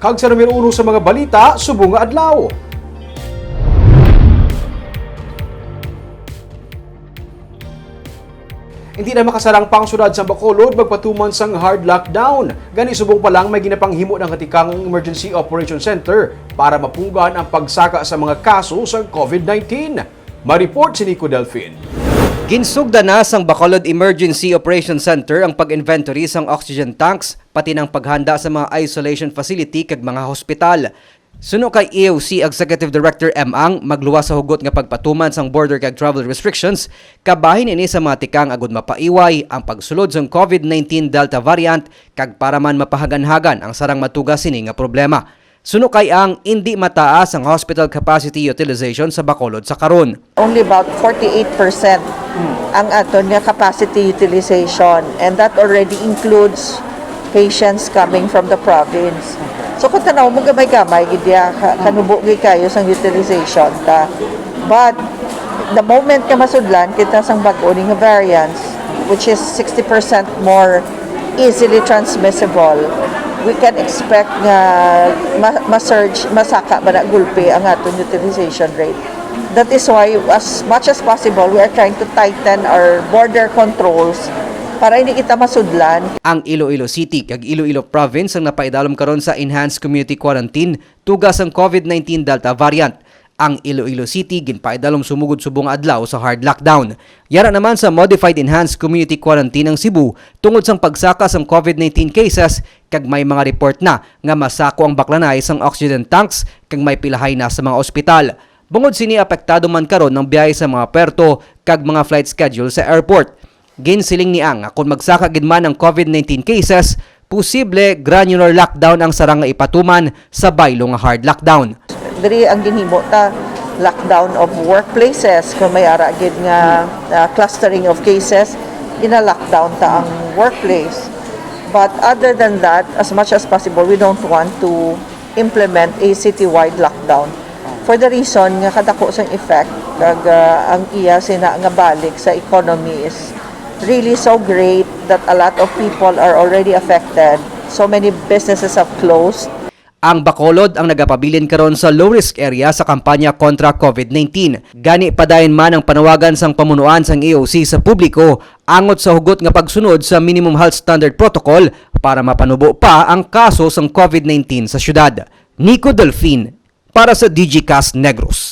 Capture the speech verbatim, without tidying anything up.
Kag sa numero uno sa mga balita subong nga adlaw. Hindi na makasarang pa ang syudad sa Bacolod magpatuman sang hard lockdown. Gani subong pa lang may ginapanghimo ng Katikang ang Emergency Operation Center para mapunggan ang pagsaka sa mga kaso sa COVID-nineteen. Ma-report si Nico Delfin. Ginsugda na sang Bacolod Emergency Operation Center ang pag-inventory sang oxygen tanks, pati ng paghanda sa mga isolation facility kag mga hospital. Suno kay E O C Executive Director M Ang, magluwas sa hugot nga pagpatuman sang border kag travel restrictions, kabahin ini sa mga tikang agud mapaiway ang pagsulod sang COVID-nineteen Delta variant kag para man mapahaganhagan ang sarang matuga sini nga problema. Suno kay Ang, indi mataas ang hospital capacity utilization sa Bacolod sa karon. Only about forty-eight percent ang aton nga capacity utilization, and that already includes patients coming from the province. So kung tanaw mo, gamay-gamay gid ya, ka- kanubo gid kayo sang utilization ta. But the moment nga masudlan kita sang bag-o ni nga variants, which is sixty percent more easily transmissible, we can expect nga ma- ma-surge, masaka ba na gulpi ang aton utilization rate. That is why, as much as possible, we are trying to tighten our border controls para hindi kita masudlan. Ang Iloilo City kag Iloilo Province ang napaidalom karon sa enhanced community quarantine tuga sang COVID-nineteen Delta variant. Ang Iloilo City ginpaidalom sumugod subong nga adlaw sa hard lockdown. Yara naman sa modified enhanced community quarantine ang Cebu tungod sang pagsaka sang COVID-nineteen cases kag may mga report na nga masako ang baklanay sang oxygen tanks kag may pilahay na sa mga ospital. Bangod sini, apektado man karon ang biyahe sa mga puerto kag mga flight schedule sa airport. Ginsiling ni Ang nga kon magsaka gid man ang COVID-nineteen cases, posible granular lockdown ang sarang nga ipatuman sa baylo nga hard lockdown. Diri ang ginhimo ta, lockdown of workplaces, kung may ara gid nga, ah, clustering of cases, gina-lockdown ta ang workplace. But other than that, as much as possible, we don't want to implement a citywide lockdown for the reason nga kadako sang effect kag, ah, ang iya sina nga balik sa economy is really so great that a lot of people are already affected. So many businesses have closed. Ang Bacolod ang nagapabilin karon sa low-risk area sa kampanya kontra COVID-nineteen. Gani, padayon man ang panawagan sang pamunuan sang E O C sa publiko angot sa hugot nga pagsunod sa minimum health standard protocol para mapanubo pa ang kaso sang COVID-nineteen sa syudad. Nico Delfin, para sa Digicast Negros.